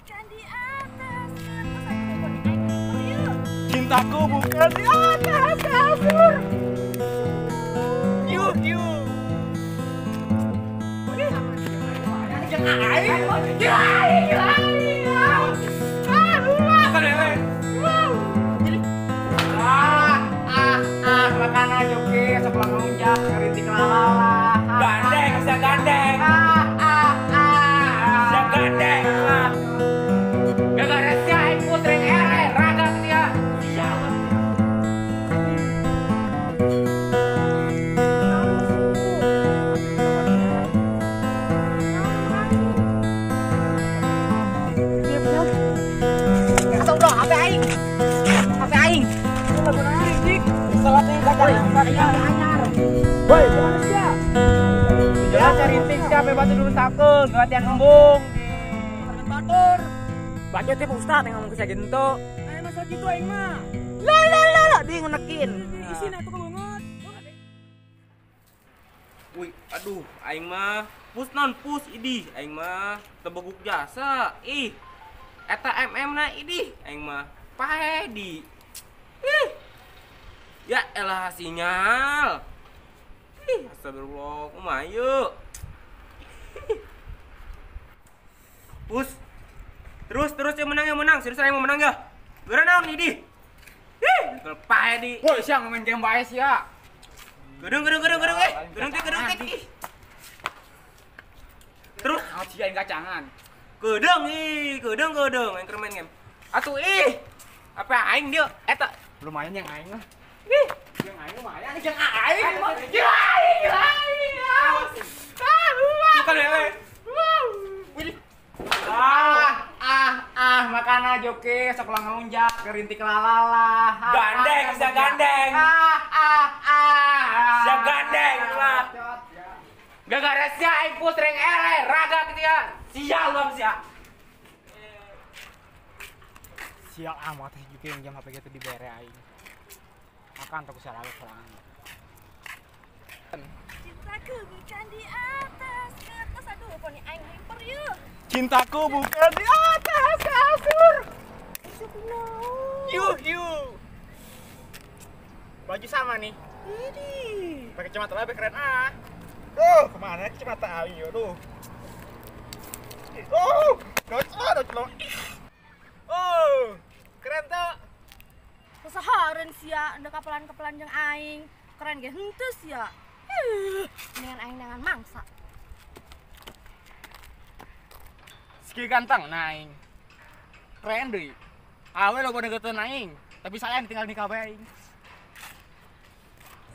bukan di atas kertas. Aduh, aing. Cintaku bukan di atas kasur. Yuk yuk. Makan aja oke, sebelah ngelunjak, ngerintik lalala. Gandeng, bisa gandeng. Bisa gandeng. Gara-gara sia aing putring ere, raga sia. Sial. Atau bro, HP aing. HP aing. Woi, kemana sia? Ya cari tik siapa batu dulu sakeun, latihan embung. Batur. Baca teh Pak Ustaz yang ngomong ke saya gitu. Ayo masa gitu aing mah. Lah lah lah lah, dia ngunekin. Isin atuh banget. Wih, aduh, aing mah pus non pus idih, aing mah tebeguk jasa. Ih. Eta MM na idih, aing mah pae di. Ih. Ya elah sinyal. Ih, astagfirullah, kumaha ieu? Pus. Terus terus yang menang, serius aing mau menang ya. Geura naon idih? Ih, pae di. Woi, sia main game bae sia. Gedung gedung gedung gedung eh. Gedung teh gedung teh. Ih. Terus sia aing kacangan. Gedung ih, gedung gedung aing keur main game. Atuh ih. Apa aing dieu eta? Lumayan yang aing lah. Ih, yang aing lumayan, yang aing. Yang aing, aing. Bukan lele. Makan aja oke, sekolah ngelunjak, ngerintik lalala. Gandeng, bisa gandeng. Bisa gandeng lah. Gara-gara sia aing putring ere, raga gitu ya. Sial bang sia. Sial amat juga yang jam HP gitu dibere aing. Makan tak usah lagi sorangan. Cintaku bukan di atas kertas. Aduh, poni aing hyper yeuh. Cintaku bukan di atas kasur. Yuh yuh. Baju sama nih. Ini. Pakai kacamata lebih keren ah. Duh, kemana kacamata aing yo duh. Oh, doclo. Oh, keren tuh. Seharen sia, anda kapelan-kapelan jeung aing. Keren ge henteu sia. Dengan aing dengan mangsa. Ski ganteng nah aing. Keren deui. Awe lo bodegeuteuan aing, tapi sayang tinggal nikah bae aing.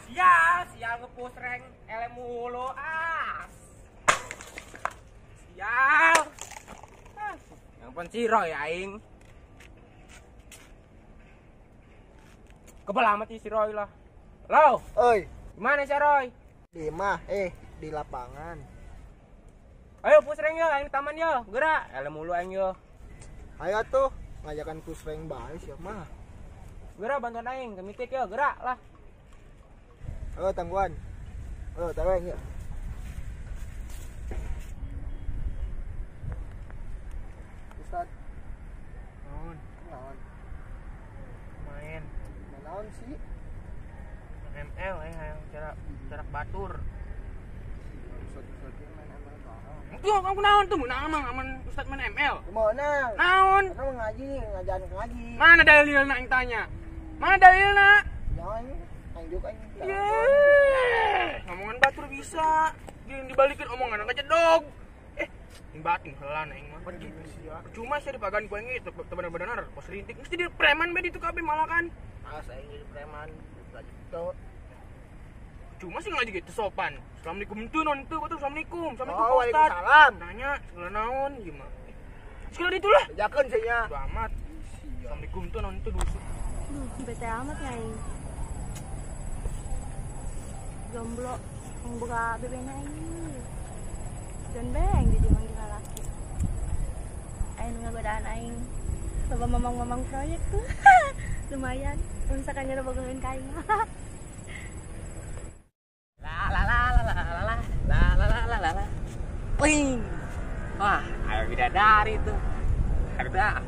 Sial, sial ngepus reng ele mulu ah. Sial. Yang pun si Roy aing. Kebal amat si Roy lah. Lo, oi, gimana si Roy? Di mah, di lapangan. Ayo pusreng yo, aing di taman yo, gerak. Ele mulu aing yo. Ayo tuh, ngajakan pusreng bae siapa mah. Gerak bantuan aing, kemitik yo, gerak lah. Oh, tangguhan. Oh, tangguhan ya. Ustad. Naon? Naon? Main. Naon sih? ML yang cara batur. Tuh, kamu naon tuh? Naon aman Ustad main ML. Gimana? Naon? Kamu ngaji, ngajarin ngaji. Mana dalilna aing tanya? Mana dalilna? Jangan aing juk aing. Yeay, ngomongan batur bisa. Gini dibalikin omongan kecedog. Aing batin heula aing mah. Cuma sih dipagan ku aing itu bener-bener pos rintik mesti di preman be ditu kabeh malah kan. As aing jadi preman, ngaji gitu. Cuma sih ngaji gitu sopan. Assalamualaikum tuh non tuh, assalamualaikum. Assalamualaikum oh, Pak Ustad. Waalaikumsalam. Nanya segala naon gimana? Segala itulah. Jakeun sia. Udah amat. Assalamualaikum tuh non tuh dusu. Duh, bete amat ya aing. Jomblo membuka bebena aing. Dan beng jadi manggil laki. Aing ngagodaan aing. Coba mamang-mamang proyek tuh. Lumayan. Misalkan nyari bogohin ka aing. La la la la la la la la la la la. Wing. Wah, ayo bidadari tuh. Kada.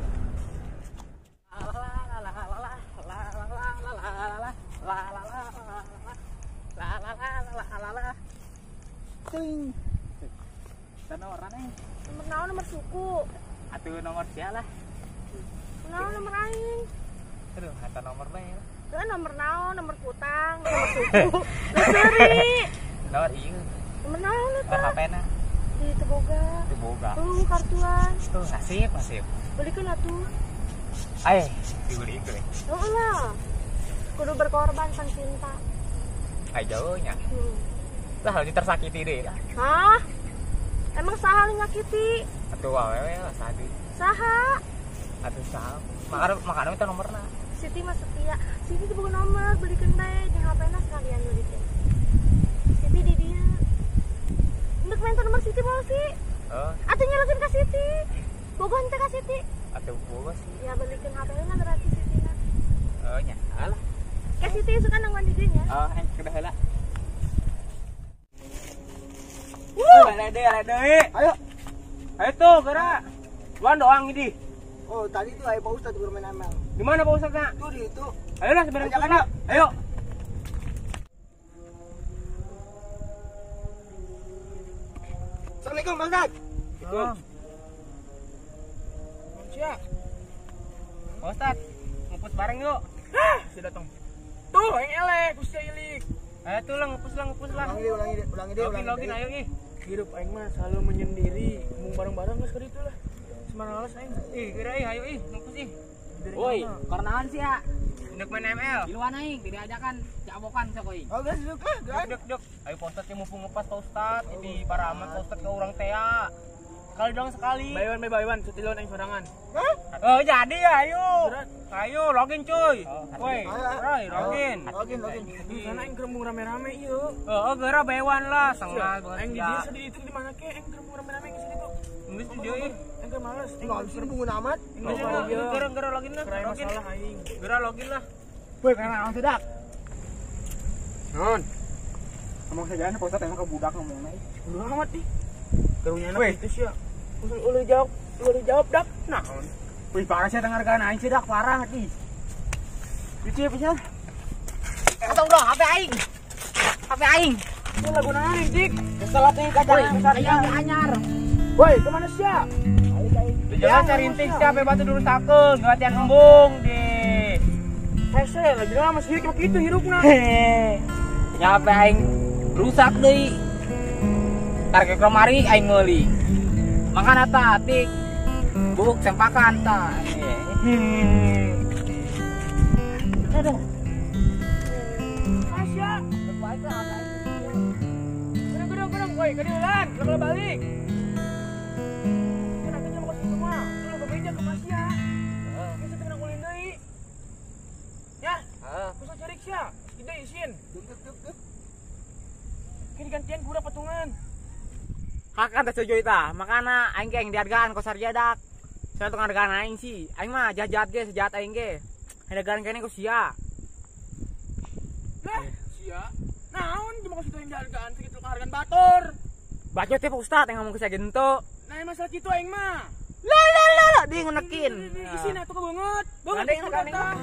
Ting. Nomor aing. Nomor naon nomor suku? Atuh nomor sia lah. Naon nomor aing? Aduh, hata nomor bae. Heeh, nomor naon, nomor kutang, nomor suku. Lah seuri. Nomor ieu. Nomor naon eta? Nomor HP-na. Di teu boga. Teu boga. Kartuan. Tuh, nasib, nasib. Belikeun atuh. Ayo, dibelikeun. Heeh lah. Kudu berkorban sang cinta. Ay jauhnya. Lah lagi tersakiti deh lah. Hah? Emang saha nu nyakiti? Atuh awewe lah saha deui. Saha? Atuh saha. Makana minta nomorna. Siti mah setia. Siti teu boga nomor, belikeun bae jeung HP-na sekalian belikeun. Siti di dieu. Endek minta nomor Siti moal sih? Heeh. Atuh nyalakeun ka Siti. Bogoh henteu ka Siti? Atuh bogoh sih. Ya belikeun HP-na berarti Siti na. Oh nya. Alah. Ka Siti suka nangguan di dieu nya. Oh, aing kedah heula. Ada deui. Ayo. Ayo tuh, gerak. Luan doang ini. Oh, tadi tuh ayo Pak Ustad bermain ML. Di mana Pak Ustadnya? Tuh di itu. Ayolah sebenarnya. Ayo. Assalamualaikum Pak Ustad. Waalaikumsalam. Siap. Pak Ustad, ngepus bareng yuk. Hah, sudah datang. Tuh, aing elek, Gusti ilik. Ayo tuh lah, ngepus lah, ngepus lah. Ulangi deh. Login, ayo ih. Hidup aing mah selalu menyendiri, ngomong bareng-bareng geus keur itu lah. Semarang alas aing. Ih, geura ih, ayo ih, ngepus ih. Woi, karnaan sih ya. Ndek main ML. Di luar aing diajakan cabokan sok euy. Oh, geus duduk lah, Dek. Ayo Pak Ustad mumpung ngepas Pak Ustad. Ini para amat Pak Ustad ke urang tea. Sekali doang sekali. Bae wan, setiluan aing sorangan. Hah? Oh, jadi ya, ayo. Ayo login cuy. Woi, Roy, login. Login. Sana aing kerembung rame-rame ieu. Heeh, geura bewan lah, setengah Aing di dieu sedih itu di mana ke aing kerembung rame-rame geus di ditu. Geus di dieu ih. Aing keur males. Enggak bisa bungun amat. Geura login lah, login. Geura login lah. Woi, kana naon dak? Non. Ngomong saja Pak Ustad emang ke budak ngomongna ih. Bodoh amat ih. Karunya anak itu sih ya. Ulah jawab dak. Naon? Wih, parah sih tengah aing sih dak parah ih. Lucu ya pisan. Atau udah HP aing. HP aing. Ini lagu aing, Dik. Kesel teh kacang Ayam anyar. Woi, kemana sia? Jangan cari intik siapa batu dulu sakeun, latihan embung di. Hese, lagi lama masih hirup kitu hirupna. Ya HP aing rusak deui. Target kemari aing meuli. Makana ta atik. Buk sempakan ta. Aduh. Masya. Baik lah. Gerang, woi, kadieulan, kalau balik. Kan aku mau ke situ mah. Lu bebeja ke Masya. Heeh. Geus teu ulin deui. Ya. Heeh. Kusa cerik sia. Ide isin. Duk. Kini gantian kurang patungan. Hakan teh cojoy tah, makana aing ge aing dihargaan ku sarja dak. Saya tuh ngargaan aing sih. Aing mah jahat-jahat ge, sejahat aing ge. Hargaan kene ku sia. Lah, sia. Naon cuma ku situ yang dihargaan segitu hargaan batur. Bacot teh Pak Ustad yang ngomong ke saya gento. Nah, masalah kitu aing mah. Lah lah lah, dia ngenekin. Isin atuh kebanget. Banget. Gandeng.